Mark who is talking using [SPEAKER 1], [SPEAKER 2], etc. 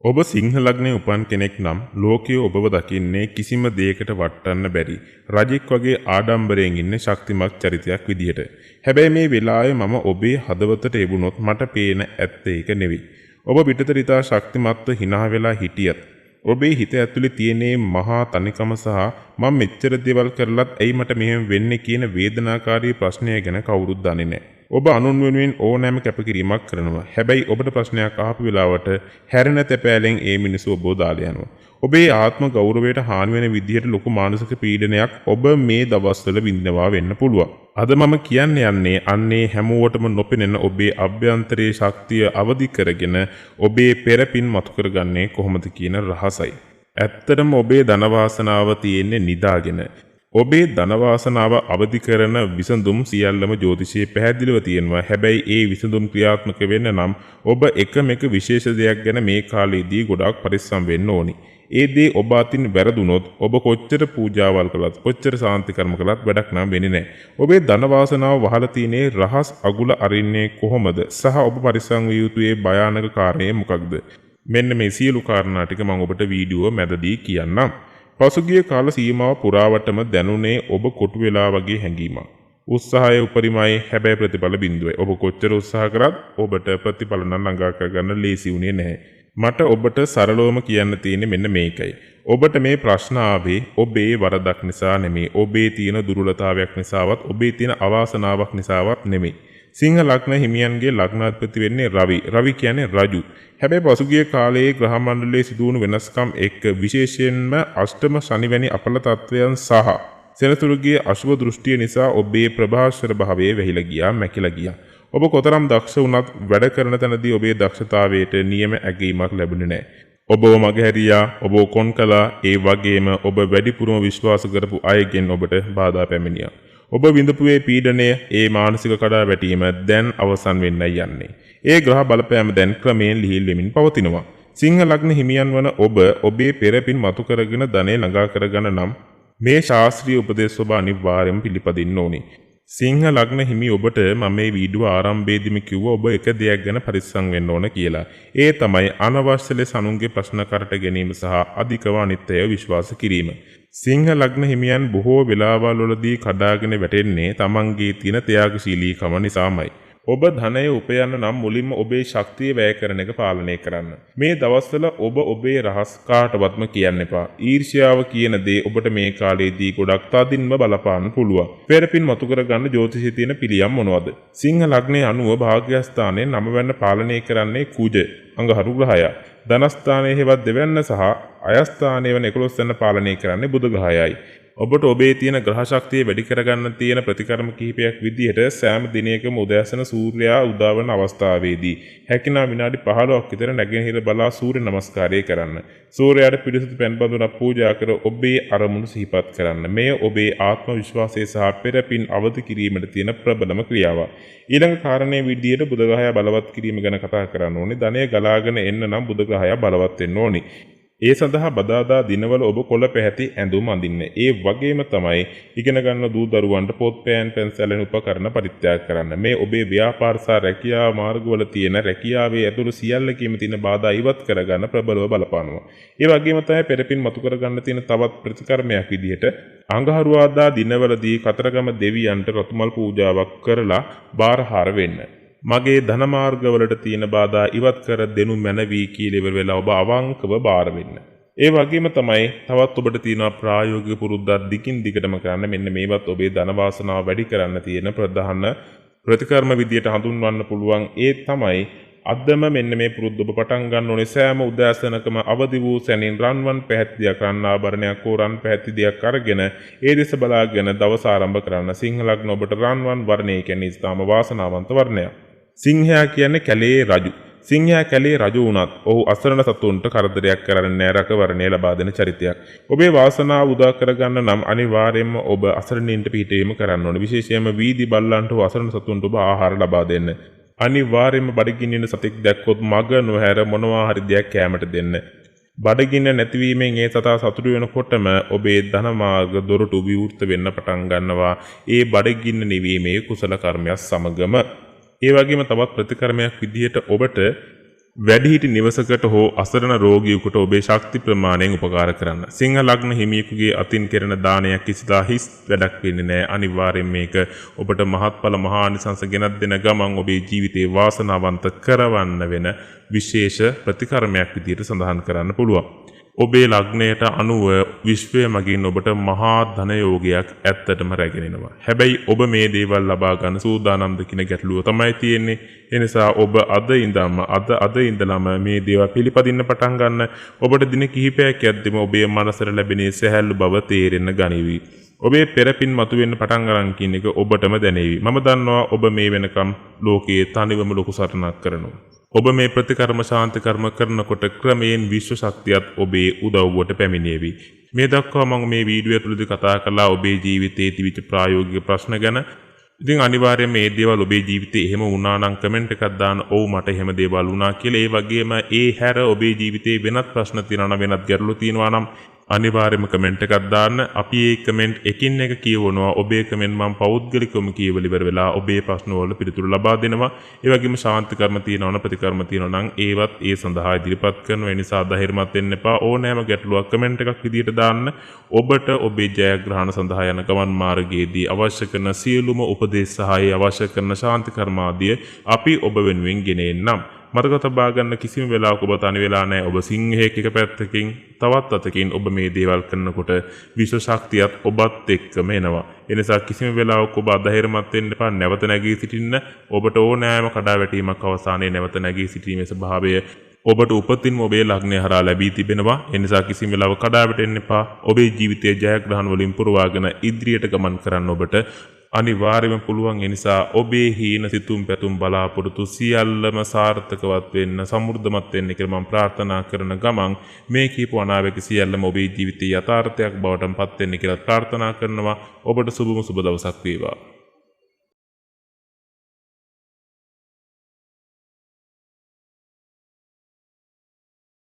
[SPEAKER 1] ඔබ සිංහ ලග්නයේ උපන් කෙනෙක් නම් ලෝකයේ ඔබව දකින්නේ කිසිම දෙයකට වටන්න බැරි රජෙක් වගේ ආඩම්බරයෙන් ඉන්න ශක්තිමත් චරිතයක් විදිහට. හැබැයි මේ වෙලාවේ මම ඔබේ හදවතට එවුනොත් මට පේන ඇත්ත ඒක නෙවෙයි. ඔබ පිටතට ඉතා ශක්තිමත්ව හිනා වෙලා හිටියත් ඔබේ හිත ඇතුලේ තියෙන මහා තනිකම සහ මම මෙච්චර දේවල් කරලත් ඇයි මට මෙහෙම වෙන්නේ කියන වේදනාකාරී ප්‍රශ්නය ගැන කවුරුත් දන්නේ නැහැ. ඔබ අනුන් වෙනුවෙන් ඕනෑම කැපකිරීමක් කරනවා. හැබැයි ඔබට ප්‍රශ්නයක් ආපු වෙලාවට හැරෙන තැපෑලෙන් ඒ මිනිස්සු ඔබව දාලා යනවා. ඔබේ ආත්ම ගෞරවයට හානි වෙන විදිහට ලොකු මානසික පීඩනයක් ඔබ මේ දවස්වල විඳිනවා වෙන්න පුළුවන්. අද මම කියන්න යන්නේ අන්නේ හැමෝටම නොපෙනෙන ඔබේ අභ්‍යන්තරයේ ශක්තිය අවදි කරගෙන ඔබේ පෙරපින් මතු කරගන්නේ කොහොමද කියන රහසයි. ඇත්තටම ඔබේ ධන වාසනාව තියෙන්නේ නිදාගෙන. ඔබේ ධන වාසනාව අවදි කරන විසඳුම් සියල්ලම ජ්‍යොතිෂයේ පැහැදිලිව තියෙනවා. හැබැයි ඒ විසඳුම් ක්‍රියාත්මක වෙන්න නම් ඔබ එකම එක විශේෂ දෙයක් ගැන මේ කාලේදී ගොඩාක් පරිස්සම් වෙන්න ඕනි. ඒ දේ ඔබ අතින් වැරදුනොත් ඔබ කොච්චර පූජාවල් කළත් කොච්චර සාන්ති කර්ම කළත් වැඩක් නම් වෙන්නේ නැහැ. ඔබේ ධන වාසනාව වහලා තියෙනේ රහස් අගුල අරින්නේ කොහොමද සහ ඔබ පරිස්සම් විය යුතු ඒ භයානක කාරණය මොකක්ද? මෙන්න මේ සියලු කාරණා ටික මම ඔබට වීඩියෝව මැදදී කියන්නම්. පසුගිය කාල සීමාව පුරාවටම දැනුනේ ඔබ කොටු වෙලා වගේ හැඟීමක්. උත්සාහය උපරිමයි, හැබැයි ප්‍රතිඵල බිඳුවයි. ඔබ කොච්චර උත්සාහ කරත් ඔබට ප්‍රතිඵල නම් ළඟා කරගන්න ලේසි වුණේ නැහැ. මට ඔබට සරලවම කියන්න තියෙන්නේ මෙන්න මේකයි. ඔබට මේ ප්‍රශ්න ආවේ ඔබේ වරදක් නිසා නෙමෙයි, ඔබේ තියෙන දුර්වලතාවයක් නිසාවත් ඔබේ තියෙන අවාසනාවක් නිසාවත් නෙමෙයි. සිංහ ලග්න හිමියන්ගේ ලග්නාධිපති වෙන්නේ රවි. රවි කියන්නේ රජු. හැබැයි පසුගිය කාලයේ ග්‍රහ මණ්ඩලයේ සිදු වුණු වෙනස්කම් එක්ක විශේෂයෙන්ම අෂ්ටම ශනි වැනි අපල තත්වයන් සහ සෙනසුරුගේ අශුභ දෘෂ්ටිය නිසා ඔබේ ප්‍රභාස්වර භාවය වැහිලා ගියා, මැකිලා ගියා. ඔබ කොතරම් දක්ෂ වුණත් වැඩ කරන තැනදී ඔබේ දක්ෂතාවයට නියම ඇගීමක් ලැබුණේ නැහැ. ඔබව මගහැරියා, ඔබව කොන් කළා, ඒ වගේම ඔබ වැඩිපුරම විශ්වාස කරපු අයගෙන් ඔබට බාධා පැමිණියා. ඔබ විඳපු ඒ පීඩනය, ඒ මානසික කඩා වැටීම දැන් අවසන් වෙන්නයි යන්නේ. ඒ ග්‍රහ බලපෑම දැන් ක්‍රමයෙන් ලිහිල් වෙමින් පවතිනවා. සිංහ ලග්න හිමියන් වන ඔබ ඔබේ පෙරපින් මතු කරගෙන ධනය ළඟා කරගන්න නම් මේ ශාස්ත්‍රීය උපදේශ ඔබ අනිවාර්යයෙන්ම පිළිපදින්න ඕනේ. සිංහ ලග්න හිමි ඔබට මම මේ වීඩියෝ ආරම්භයේදීම කිව්වා ඔබ එක දෙයක් ගැන පරිස්සම් වෙන්න ඕන කියලා. ඒ තමයි අනවශ්‍ය ලෙස අනුන්ගේ ප්‍රශ්න කරට ගැනීම සහ අධිකව අනිත් අය විශ්වාස කිරීම. සිංහ ලග්න හිමියන් බොහෝ වෙලාවල් වලදී කඩාගෙන වැටෙන්නේ තමන්ගේ තියෙන ත්‍යාගශීලීකම නිසාමයි. ඔබ ධනය උපයන්න නම් මුලින්ම ඔබේ ශක්තිය වැය කරන එක පාලනය කරන්න. මේ දවස්වල ඔබ ඔබේ රහස් කාටවත්ම කියන්න එපා. ඊර්ෂ්‍යාව කියන දේ ඔබට මේ කාලේදී ගොඩක් තදින්ම බලපාන්න පුළුවන්. පෙරපින් මතු කරගන්න ජ්‍යොතිෂයේ තියෙන පිළියම් මොනවද? සිංහ ලග්නයේ අනුව භාග්‍යස්ථානයේ නවවැන්න පාලනය කරන්නේ කුජ අඟහරු ග්‍රහයා. ධනස්ථානයේ හෙවත් දෙවැන්න සහ අයස්ථානයේ වන 11 වෙනි පාලනය කරන්නේ බුධ ග්‍රහයයි. ඔබට ඔබේ තියෙන ග්‍රහ ශක්තිය වැඩි කරගන්න තියෙන ප්‍රතිකර්ම කිහිපයක් විදිහට සෑම දිනයකම උදෑසන සූර්යයා උදාවන අවස්ථාවේදී හැකිනම් විනාඩි 15ක් විතර නැගෙනහිර බලා සූර්ය නමස්කාරය කරන්න. සූර්යයාට පිරිසිදු පැන් බඳුනක් පූජා කර ඔබේ අරමුණු සිහිපත් කරන්න. මෙය ඔබේ ආත්ම විශ්වාසය සහ පෙරපින් අවදි කිරීමට තියෙන ප්‍රබලම ක්‍රියාවක්. ඊළඟ කාරණේ විදිහට බුධ ග්‍රහයා බලවත් කිරීම ගැන කතා කරන්න ඕනේ. ධනය ගලාගෙන එන්න නම් බුධ ග්‍රහයා බලවත් වෙන්න ඕනේ. ඒ සඳහා බදාදා දිනවල ඔබ කොළ පැහැති ඇඳුම් අඳින්න. ඒ වගේම තමයි ඉගෙන ගන්න දූ දරුවන්ට පොත් පෑන් පැන්සල් වෙන උපකරණ පරිත්‍යාග කරන්න. මේ ඔබේ ව්‍යාපාර සහ රැකියා මාර්ගවල තියෙන රැකියාවේ ඇතුළු සියල්ලකීම තියෙන බාධා ඉවත් කරගන්න ප්‍රබලව බලපානවා. ඒ වගේම තමයි පෙරපින් මතු කරගන්න තියෙන තවත් ප්‍රතිකර්මයක් විදිහට අඟහරුවාදා දිනවලදී කතරගම දෙවියන්ට රතුමල් පූජාවක් කරලා බාරහාර වෙන්න. මගේ ධන මාර්ගවලට තියෙන බාධා ඉවත් කර දෙනු මැනවි කියලා ඉවර වෙලා ඔබ අවංකව බාර වෙන්න. ඒ වගේම තමයි තවත් ඔබට තියෙනවා ප්‍රායෝගික පුරුද්දක් දිගින් දිගටම කරන්න. මෙන්න මේවත් ඔබේ ධන වාසනාව වැඩි කරන්න තියෙන ප්‍රධාන ප්‍රතිකර්ම විදියට හඳුන්වන්න පුළුවන්. ඒ තමයි අදම මෙන්න මේ පුරුද්ද ඔබ පටන් ගන්න ඕනේ. සෑම උදෑසනකම අවදි වූ සැනින් රන්වන් පැහැති දෙයක්, රන් ආභරණයක් හෝ රන් පැහැති දෙයක් අරගෙන ඒ දෙස බලාගෙන දවස ආරම්භ කරන්න. සිංහ ලග්න ඔබට රන්වන් වර්ණය කියන්නේ ඉතාම වාසනාවන්ත වර්ණයක්. සිංහයා කියන්නේ කැලේ රජු. සිංහයා කැලේ රජු වුණත් ඔහු අසරණ සතුන්ට කරදරයක් කරන්නේ නැහැ, රකවරණය ලබා දෙන චරිතයක්. ඔබේ වාසනාව උදා කරගන්න නම් අනිවාර්යයෙන්ම ඔබ අසරණයින්ට පිහිටවීම කරන්න ඕනේ. විශේෂයෙන්ම වීදි බල්ලන්ට හෝ අසරණ සතුන්ට ඔබ ආහාර ලබා දෙන්න. අනිවාර්යයෙන්ම බඩගින්න ඉන්න සතෙක් දැක්කොත් මග නොහැර මොනවා හරි දෙයක් කෑමට දෙන්න. බඩගින්න නැතිවීමෙන් ඒ සතා සතුටු වෙනකොටම ඔබේ ධන මාර්ග දොරටු විවෘත වෙන්න පටන් ගන්නවා. ඒ බඩගින්න නිවීමේ කුසල කර්මයක් සමගම. ඒ වගේම තවත් ප්‍රතිකර්මයක් විදිහට ඔබට වැඩිහිටි නිවසකට හෝ අසරණ රෝගියෙකුට ඔබේ ශක්ති ප්‍රමාණයෙන් උපකාර කරන්න. සිංහ ලග්න හිමියෙකුගේ අතින් කෙරෙන දානයක් කිසිදා හිස් වැඩක් වෙන්නේ නැහැ. අනිවාර්යෙන් මේක ඔබට මහත්ඵල මහානිසංස ගෙනත් දෙන ගමන් ඔබේ ජීවිතේ වාසනාවන්ත කරවන්න වෙන විශේෂ ප්‍රතිකර්මයක් විදිහට සඳහන් කරන්න පුළුවන්. ඔබේ ලග්නයට අනුව විශ්වය මගින් ඔබට මහා ධන යෝගයක් ඇත්තටම රැගෙන එනවා. හැබැයි ඔබ මේ දේවල් ලබා ගන්න සූදානම්ද කියන ගැටලුව තමයි තියෙන්නේ. ඒ නිසා ඔබ අද ඉඳන්ම අද ඉඳලම මේ දේවල් පිළිපදින්න පටන් ගන්න. ඔබට දින කිහිපයක් යද්දිම ඔබේ මනසට ලැබෙන සැහැල්ලු බව තේරෙන්න ගනිවි. ඔබේ පෙරපින් මතුවෙන්න පටන් ගන්න කියන එක ඔබටම දැනේවි. මම දන්නවා ඔබ මේ වෙනකම් ලෝකයේ තනිවම ලොකු සටනක් කරනවා. ඔබ මේ ප්‍රතිකර්ම ශාන්ති කර්ම කරනකොට ක්‍රමයෙන් විශ්ව ශක්තියත් ඔබේ උදව්වට පැමිණේවි. මේ දක්වා මම මේ වීඩියෝ ඇතුළතදී කතා කළා ඔබේ ජීවිතයේ තිබිච්ච ප්‍රායෝගික ප්‍රශ්න ගැන. ඉතින් අනිවාර්යයෙන්ම මේ දේවල් ඔබේ ජීවිතේ එහෙම වුණා නම් කමෙන්ට් එකක් දාන්න, ඔව් මට එහෙම දේවල් වුණා කියලා. ඒ වගේම ඒ හැර ඔබේ ජීවිතේ වෙනත් ප්‍රශ්න තියෙනවා නම්, වෙනත් ගැටලු තියෙනවා නම් අනිවාර්යයෙන්ම කමෙන්ට් එකක් දාන්න. අපි ඒ කමෙන්ට් එකින් එක කියවනවා. ඔබේ කමෙන්ට් මම පෞද්ගලිකවම කියවලා ඉවර වෙලා ඔබේ ප්‍රශ්න වලට පිළිතුරු ලබා දෙනවා. ඒ වගේම ශාන්ති කර්ම තියෙනවා නම්, ප්‍රතිකර්ම තියෙනවා නම් ඒවත් ඒ සඳහා ඉදිරිපත් කරනවා. ඒ නිසා ධෛර්යමත් වෙන්න එපා. ඕනෑම ගැටලුවක් කමෙන්ට් එකක් විදියට දාන්න. ඔබට ඔබේ ජයග්‍රහණ සඳහා යන ගමන් මාර්ගයේදී අවශ්‍ය කරන සියලුම උපදෙස් සහ ඒ අවශ්‍ය කරන ශාන්ති කර්ම ආදිය අපි ඔබ වෙනුවෙන් ගෙන එන්නම්. මතක තබා ගන්න, කිසිම වෙලාවක ඔබ තනි වෙලා නැහැ. ඔබ සිංහයෙක් එක පැත්තකින්, තවත් අතකින් ඔබ මේ දේවල් කරනකොට විශ්ව ශක්තියත් ඔබත් එක්කම එනවා. ඒ නිසා කිසිම වෙලාවක ඔබ අධෛර්යමත් වෙන්න එපා. නැවත නැගී සිටින්න. ඔබට ඕනෑම කඩාවැටීමක් අවසානයේ නැවත නැගී සිටීමේ ස්වභාවය ඔබට උපතින්ම ඔබේ ලග්නය හරහා ලැබී තිබෙනවා. ඒ නිසා කිසිම වෙලාවක කඩාවැටෙන්න එපා. ඔබේ ජීවිතයේ ජයග්‍රහණ වලින් පුරවාගෙන ඉදිරියට ගමන් කරන්න ඔබට අනිවාර්යයෙන්ම පුළුවන්. ඒ නිසා ඔබේ හීන සිතුම් පැතුම් බලාපොරොත්තු සියල්ලම සාර්ථකවත් වෙන්න, සමෘද්ධමත් වෙන්න කියලා මම ප්‍රාර්ථනා කරන ගමන් මේ කියපු අනාවැකි සියල්ලම ඔබේ ජීවිතයේ යථාර්ථයක් බවට පත් වෙන්න කියලා ප්‍රාර්ථනා කරනවා. ඔබට සුබම සුබ දවසක් වේවා.